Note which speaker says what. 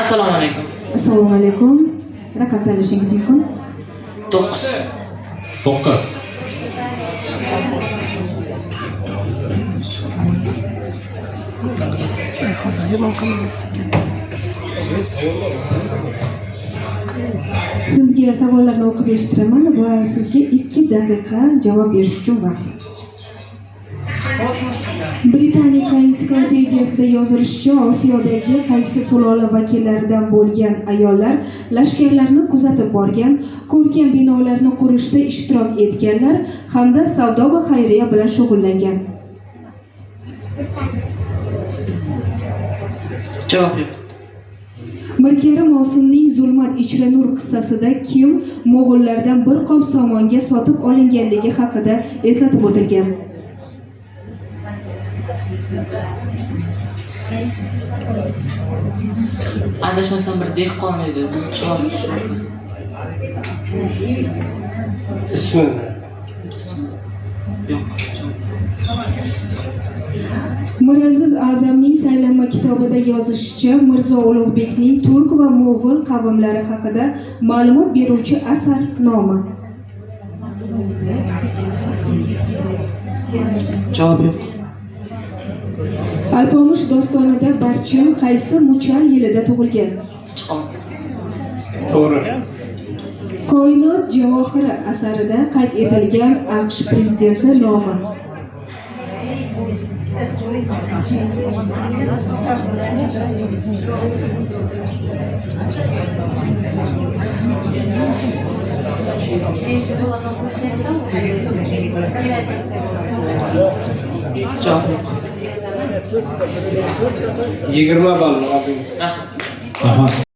Speaker 1: Assalomu alaykum.
Speaker 2: Assalomu alaykum. Raqam tanlashingiz mumkin.
Speaker 1: 9.
Speaker 3: 9.
Speaker 4: Ay Xudo, yomon qilmas ekan.
Speaker 2: Sizga savollarni o'qib eshittiraman va sizga 2 daqiqa javob berish uchun vaqt. Britannica ensiklopediyasida yozilishicha, Osiyodagi qaysi sulola vakillaridan bo'lgan ayollar lashkarlarni kuzatib borgan, ko'rkam binolarni qurishda ishtirok etganlar hamda savdo va xayriya bilan shug'ullangan?
Speaker 1: Javob yo'q.
Speaker 2: Mirkarim Osimning Zulmat ichra nur qissasida kim mo'g'ullardan bir qop somonga sotib olinganligi haqida eslatib o'tilgan?
Speaker 1: Adashmasam bir dehqon edi. Javob yo'q.
Speaker 5: Ismi.
Speaker 1: Ismi. Yo'q. Javob.
Speaker 2: Miraziz A'zamning saylanma kitobida yozishicha, Mirzo Ulug'bekning turk va mo'g'ul qavmlari haqida ma'lumot beruvchi asar nomi?
Speaker 1: Javob yo'q.
Speaker 2: Alpomish dostonida Barchin qaysi muchal yilida tug'ilgan?
Speaker 1: Sichqon.
Speaker 5: To'g'ri.
Speaker 2: Koinot javohiri asarida qayd etilgan AQSh prezidenti nomi?
Speaker 1: Javob yo'q.
Speaker 5: 20 ball oldingiz.
Speaker 1: Rahmat.
Speaker 3: Rahmat.